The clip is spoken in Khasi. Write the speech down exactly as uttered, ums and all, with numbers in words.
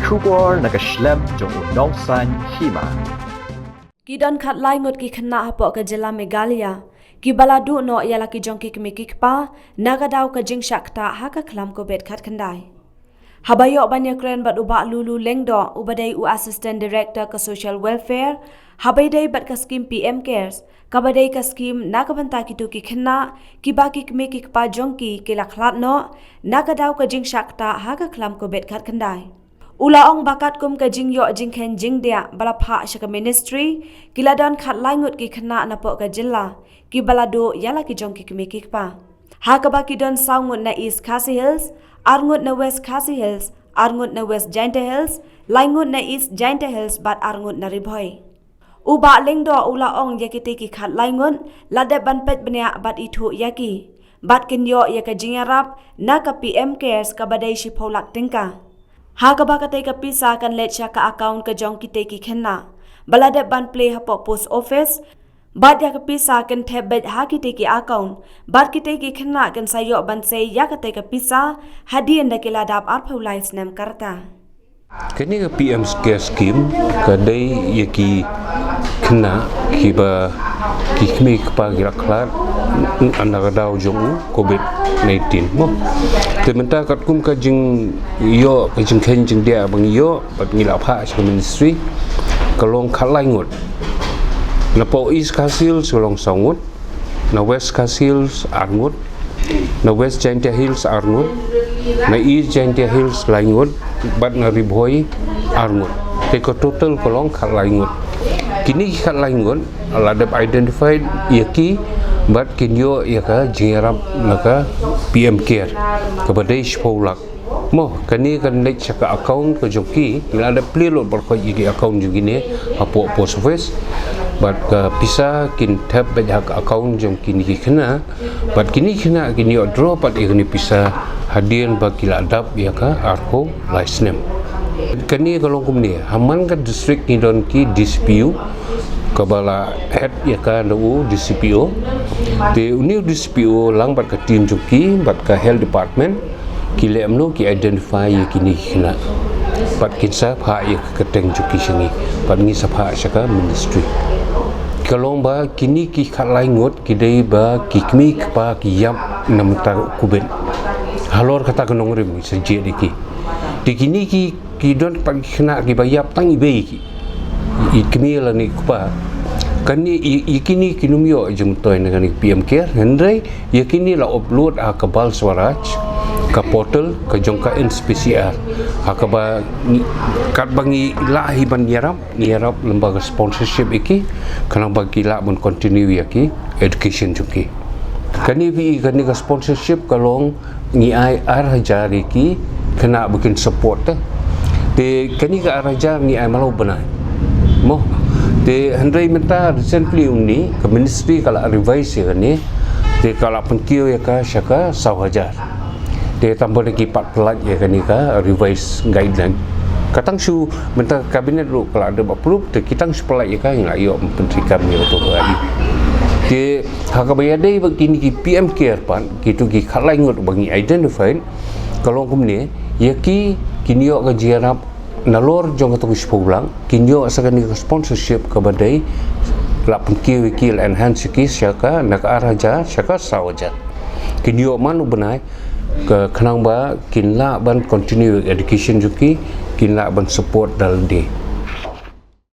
Khubor na ka shlem jong u nongsan hima. Ki don khatlai ngut ki khynnah hapoh ka jylla Meghalaya kiba la duh noh ïa la ki jong ki kmie ki kpa na ka daw ka jingshah ktah ha ka khlam Covid khatkhyndai. Haba ïoh ban ïakren bad u Bah Lulu Lyngdoh uba dei u Assistant Director ka Social Welfare, haba ïadei bad ka skim P M Cares, kaba dei ka skim na ka bynta kito ki khynnah kiba ki kmie ki kpa jong ki ki la khlad noh na ka daw ka jingshah ktah ha ka khlam Covid khatkhyndai. U la ong ba katkum ka jingïoh jingkheiñ jingdiah ba la phah sha ka ministry, ki la don khatlai ngut ki khynnah napoh ka jylla kiba la duh ïa la ki jong ki kmie ki kpa, ha kaba ki don saw ngut na East Khasi Hills, ar ngut na West Khasi Hills, ar ngut na West Jaintia Hills, lai ngut na East Jaintia Hills bad ar ngut na Ri Bhoi. U Bah Lyngdoh u la ong ïa kitei ki khatlai ngut la dep ban peit bniah bad ithuh ïa ki bad kin ïoh ïa ka jingïarap na ka P M Cares kaba dei shiphew lak tyngka, ha kaba katei ka pisa kan leit sha ka account ka jong kitei ki khynnah ba la dep ban plie hapoh post office. Bad ïa ka pisa kin thep beit ha kitei ki account bad kitei ki khynnah kin sa ïoh ban sei ïa katei ka pisa hadien da ki la dap arphew lai snem ka rta. Kane ka P M Care Scheme ka dei ïa ki khynnah kiba ki kmie ki kpa ki la khlad na ka daw jong u Covid nineteen mo. Te mynta katkum ka jingïoh ka jingkheiñ jingdiah ba ngi ïoh bad ngi la phah sha ka ministry, ka long khatlai ngut. Napoh East Khasi Hills ka long saw ngut, na West Khasi Hills ar ngut, na West Jaintia Hills ar ngut, na East Jaintia Hills lai ngut, bad na Ri Bhoi ar ngut. Te ka total ka long khatlai ngut. Kine ki khatlai ngut la dep identified ïa ki bad kin ïoh ïa ka jingïarap na ka P M Care kaba dei shiphew lak. Mo, kane kan leit sha ka account ka jong ki, ki la dep plie lut baroh ïa ki account jong kine hapoh post office. Bad ka pisa kin thep beit ha ka account jong kine ki khynnah. Bad kine ki khynnah kin ïoh draw pat ïa kane pisa hadien ba ki la dap ïa ka arphew lai snem. Kane ka long kumne, ha man ka district ngi don ki D C P O kaba la head ïa ka da u D C P O. Te une u D C P O lang bad ka team jong ki bad ka health department ki leh kumno, ki identify ïa kine ki khynnah bad kin sa phah ïa ka kyrteng jong ki sha ngi bad ngi sa phah sha ka ministry. Ka long ba kine ki khatlai ngut ki dei ba ki kmie ki kpa ki ïap na mynta Covid. Halor kata ka nongrim sa jied ïa ki. Te kine ki, ki don pat ki khynnah kiba ïap tang ibei ki, i kmie lane i kpa. Kane i, i kine kin ym ïoh jingmyntoi na kane P M Care, hynrei ïa kine la upload ha ka Bal Swaraj, ka portal ka jong ka N C P C R, ha kaba ngi, katba ngi lah hi ban ïarap, ngi ïarap lyngba ka sponsorship ïa ki, khnang ba ki lah ban continue ïa ki education jong ki. Kane phi, kane ka sponsorship ka long ngi ai ar hajar ïa ki khynnah ba kin support te. Te kane ka ar hajar ngi ai man la u bnai. Mo. Te hynrei mynta recently une ka ministry ka la revise ïa kane. Te ka la pynkiew ïa ka sha ka saw hajar. Te tang ba da ki pat pyllait ïa kane ka revise guideline. Ka tang shu mynta ka cabinet ruh ka la dep approve, te ki tang shu pyllait ïa ka, ngi la ïoh pyntreikam ïa kato ka ri. Te ha kaba ïadei bad kine ki P M Care pat, kito ki khatlai ngut ba ngi identified, ka long kumne, ïa ki kin ïoh ka jingïarap nalor jong kato ka shiphew lak, kin ïoh sa kane ka sponsorship kaba dei la pynkiew ïa ki, la enhance ïa ki sha ka, na ka ar hajar sha ka saw hajar. Kin ïoh man u bnai, ka khnang ba kin lah ban continue education jong ki, kin lah ban support da lade.